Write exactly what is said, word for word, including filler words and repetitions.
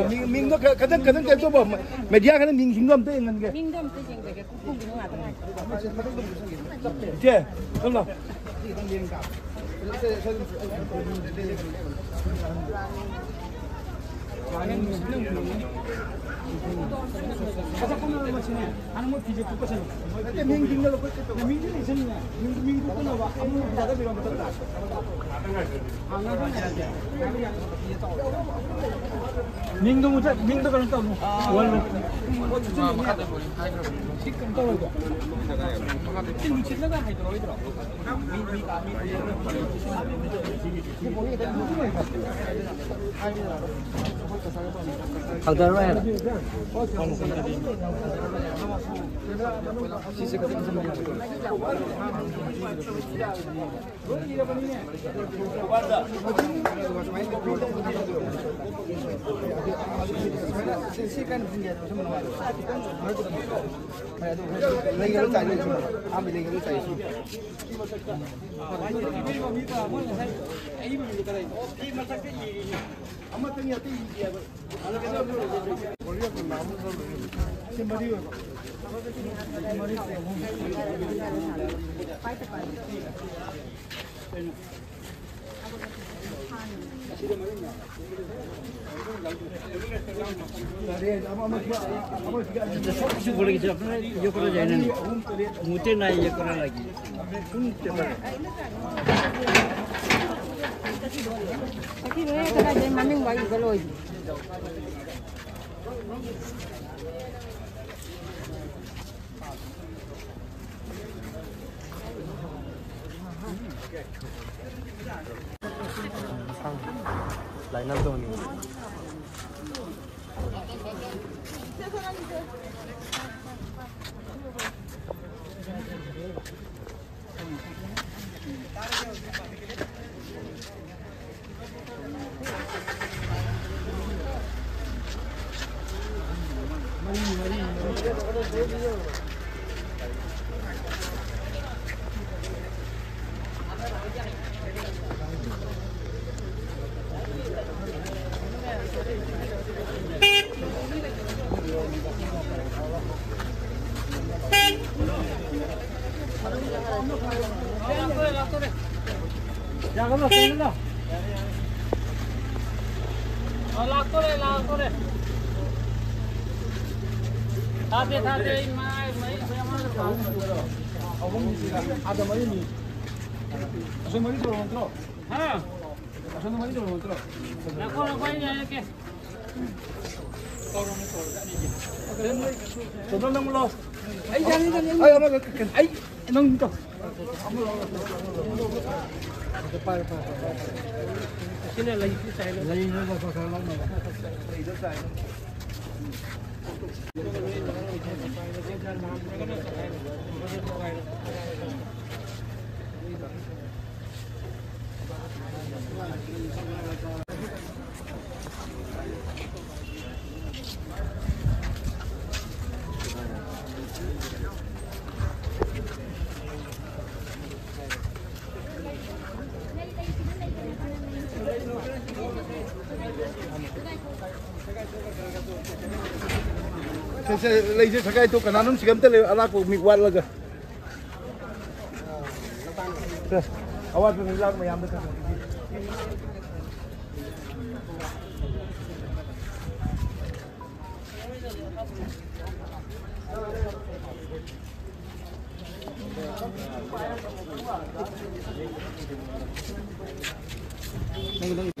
ꯃꯤꯡ, ꯃꯤꯡꯗꯣ ꯈ-, ꯈꯇꯪ, ꯈꯇꯪ ꯀꯩꯅꯣ ꯇꯧꯕ, ꯃꯦꯗꯤꯌꯥ ꯈꯇꯪ ꯃꯤꯡꯁꯤꯡꯗꯣ ꯑꯝꯇ ꯌꯦꯡꯍꯟꯒꯦ꯫ ꯃꯤꯡꯗꯣ ꯑꯝꯇ ꯌꯦꯡꯖꯒꯦ, ꯈꯨꯈꯨꯝꯗꯨꯅ ꯉꯥꯛꯇ ꯉꯥꯏꯈꯣ꯫ ꯏꯆꯦ, ꯁꯣꯝ ꯂꯥꯎ꯫ ꯃꯤꯡꯗꯣ ꯃꯨꯊꯠ-, ꯃꯤꯡꯗꯣ ꯀꯩꯅꯣ ꯇꯧꯅꯨ꯫ ꯋꯥꯜꯂꯨ꯫ ꯁꯤ ꯀꯩꯅꯣ ꯇꯧꯔꯣꯏꯗ꯭ꯔꯣ? ꯁꯤ ꯂꯨꯆꯤꯠꯂꯒ ꯍꯥꯏꯗꯣꯔꯛꯑꯣꯏꯗ꯭ꯔꯣ? ꯍꯧꯗꯔꯣꯏ ꯍꯥꯏꯕ꯫ কিছু বলে গেছে, আপনারা ইয়ে করে যায় না নি? মুতে নাই ইয়ে করা লাগে। ꯃꯃꯤꯡ ꯋꯥꯔꯤꯗ ꯂꯣꯏ꯫ ꯂꯥꯏꯅꯥ ꯇꯧꯍꯟꯅꯤꯡꯉꯤ꯫ ꯂꯥꯛꯇꯣꯔꯦ, ꯂꯥꯛꯇꯣꯔꯦ꯫ ꯊꯥꯗꯦ, ꯊꯥꯗꯦ, ꯑꯩ ꯃꯥꯏ, ꯃꯩ, ꯃꯩ ꯑꯃꯗ ꯊꯥꯗꯦ꯫ ꯑꯍꯨꯝꯅꯤ ꯁꯤꯗ꯫ ꯑꯥꯗ ꯃꯔꯤꯅꯤ꯫ ꯑꯁꯣꯝ ꯃꯔꯤ ꯇꯧꯔꯣ ꯅꯠꯇ꯭ꯔꯣ? ꯍꯥ? ꯑꯁꯣꯝꯗ ꯃꯔꯤ ꯇꯧꯔꯣ ꯅꯠꯇ꯭ꯔꯣ? ꯉꯥꯏꯈꯣ, ꯉꯥꯏꯈꯣ, ꯑꯩ ꯍꯥꯏꯔꯛꯀꯦ꯫ ꯇꯣꯝꯕ, ꯅꯪ ꯂꯥꯎ꯫ ꯑꯩ ꯌꯥꯅꯤ, ꯌꯥꯅꯤ꯫ ꯑꯩ ꯑꯃꯒ ꯀꯛꯀꯅꯤ꯫ ꯑꯩ ꯅꯪ ꯇꯧ꯫ ꯄꯥꯏꯔꯣ, ꯄꯥꯏꯔꯣ, ꯄꯥꯏꯔꯣ꯫ ꯁꯤꯅ ꯂꯩꯁꯤ ꯆꯥꯏꯅ꯫ ꯂꯩ, ꯂꯩ, ꯂꯩ, ꯂꯩ, ꯂꯩ꯫ ꯁꯦ, ꯁꯦ, ꯂꯩꯁꯦ ꯁꯒꯥꯏ ꯇꯣꯛ, ꯀꯅꯥꯅꯣꯝ ꯁꯤꯒ ꯑꯝꯇ ꯂꯩꯌꯨ, ꯑꯔꯥꯛꯄ ꯃꯤ ꯋꯥꯠꯂꯒ꯫ ꯁꯦ, ꯑꯋꯥꯠꯄ ꯃꯤ ꯂꯥꯛ ꯃꯌꯥꯝꯗ ꯈꯔ ꯈꯔ ꯄꯤꯕꯤꯌꯨ꯫